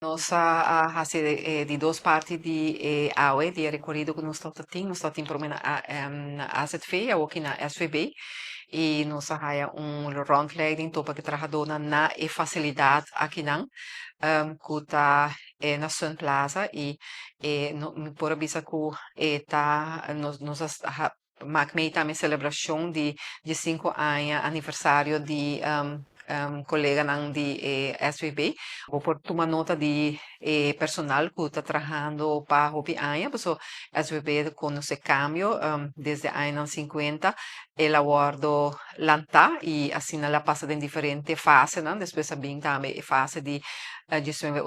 Nos a hasi e di dos parti di e awe di e rekorido ku nos tabata tin. Nos tabata tin promé na AZV i awoki na SVB. I nos a haya un rondleiding topa ku e trahadónan na e fasilidat akinan ku ta na Sun Plaza i e mi por a bisa ku e ta nos a mak mei tambe selebrashon di diesinku aña aniversario di koleganan di e SVB. Bo por tuma nota di e personal ku ta trahando pa hopi aña, pasobra SVB konosé kambio desde añanan sinkuenta el a wòrdu lantá i asina el a pasa den diferente fasenan. Despues a bin tambe e fase di diesnuebe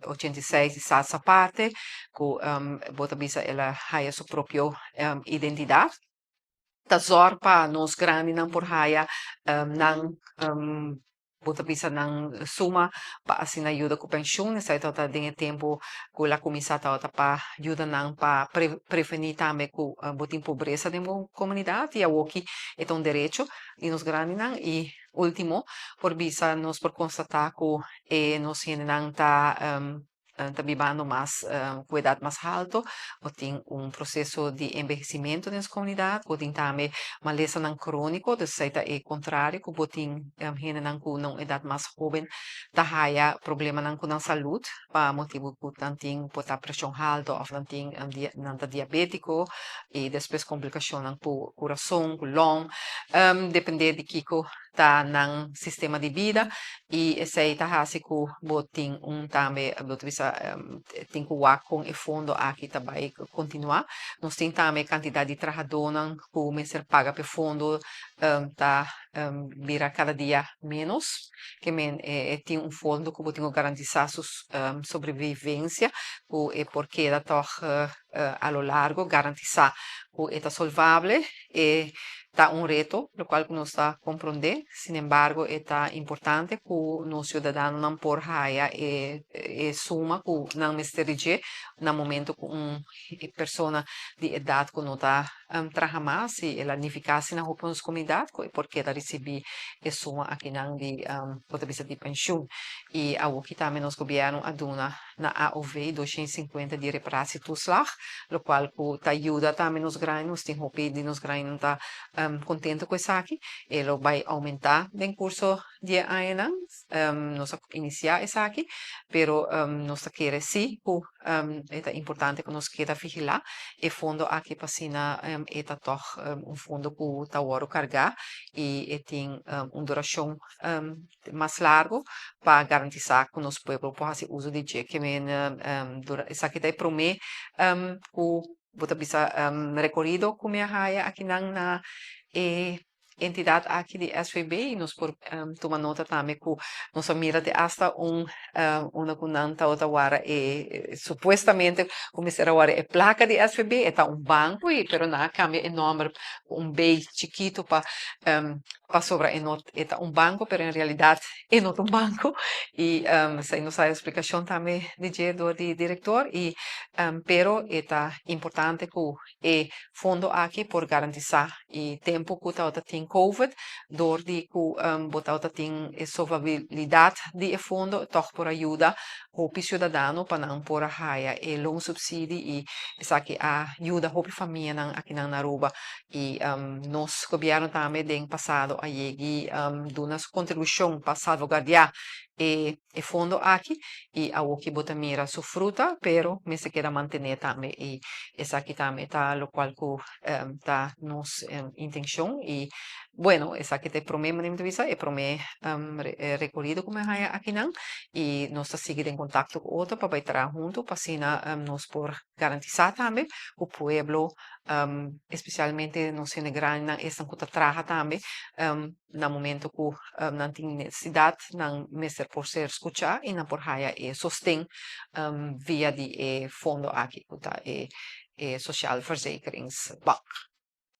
ochenta i seis di Salsa Aparte ku bo ta bisa el a haya su propio identidat. Ta zòrg pa nos grandinan por haya nan bo ta bisa nan suma pa asina yuda ku penshun. Esei tabata den e tempu ku el a kuminsá tabata pa yuda nan pa prevení tambe ku bo tin pobresa den bo komunidat i awoki e ta un derecho di nos grandinan. I último por bisa nos por konstatá ku e nos hendenan ta ta bibando mas ku edat mas halto, bo tin un proseso di enbehesimentu den nos komunidat, bo tin tambe malesanan króniko, dus esei ta e kontrario ku bo tin hendenan ku na un edat mas hóben ta haya problemanan ku nan salud pa motibu ku nan tin por ta preshon halto òf nan tin nan ta diabétiko i despues komplikashonnan ku kurason, ku long, depende di kiko ta nan sistema di bida y esey ta haci cu bo tin un tambe bo ta bisa tin cu wak con e fondo aki ta bay continua. Nos tin tambe cantidad di trahadonan cu mester paga p'e fondo ta bira cada dia menos ke men e tin un fondo cu bo tin cu garantisa su sobrevivencia cu e por keda tog a lo largo garantisa cu e ta solvable. E ta un reto, locual cu nos ta comprende, sin embargo e ta importante cu nos ciudadanonan por haya e e suma cu nan mester di dje na momento cu un persona di edad cu no ta traha mas y el a nifica asina hopi pa nos comunidad cu e por keda ricibi e suma akinan di bo ta bisa di pensioen. Y awoki tambe nos gobierno a duna na AOV 250 di reparatietoeslag, locual cu ta yuda tambe nos grandi, nos tin hopi di nos grandinan ta contento cu esaki, e lo bay aumenta den curso di e añanan, nos a inicia esaki, pero nos ta kere si cu e ta importante cu nos keda vigila e fondo aki pa asina e ta tog un fondo cu ta wordo carga y e tin un duracion mas largo pa garantisa cu nos pueblo por haci uso di dje. Ke men dura esaki ta e prome cu bo ta bisa recorido cu mi a haya akinan na e entidad aki di SVB y nos por tuma nota tambe cu nos a mira te hasta un unda cu nan tabata wara e supuestamente cu mester a wara e placa di SVB e ta un banco y pero nan a cambia e nomber cu un B chikito pa pasobra e no e ta un banco pero en realidad e no ta un banco y esei nos haya explicacion tambe di dje door di director y pero e ta importante cu e fondo aki por garantisa y tempo cu tabata tin covid door di cu bo tabata tin e solvabilidad di e fondo toch por a yuda hopi ciudadano pa nan por a haya e loonsubsidie y esaki a yuda hopi famianan akinan na Aruba y nos gobierno tambe den pasado a yegi duna su contribucion pa salvaguardia e e fondo aki y awoki bo ta mira su fruta pero mester keda mantene tambe y esaki tambe ta locual cu ta nos intencion y bueno esaki ta e prome manera mi ta bisa e prome recorido cu mi a haya akinan y nos ta sigui den contacto cu otro pa bay traha hunto pa asina nos por garantisa tambe cu pueblo especialmente nos hende grandinan esnan cu ta traha tambe na momento cu nan tin necesidad nan mester por ser scucha y nan por haya e sosten via di e fondo aki cu ta e Sociaal Verzekeringsbank.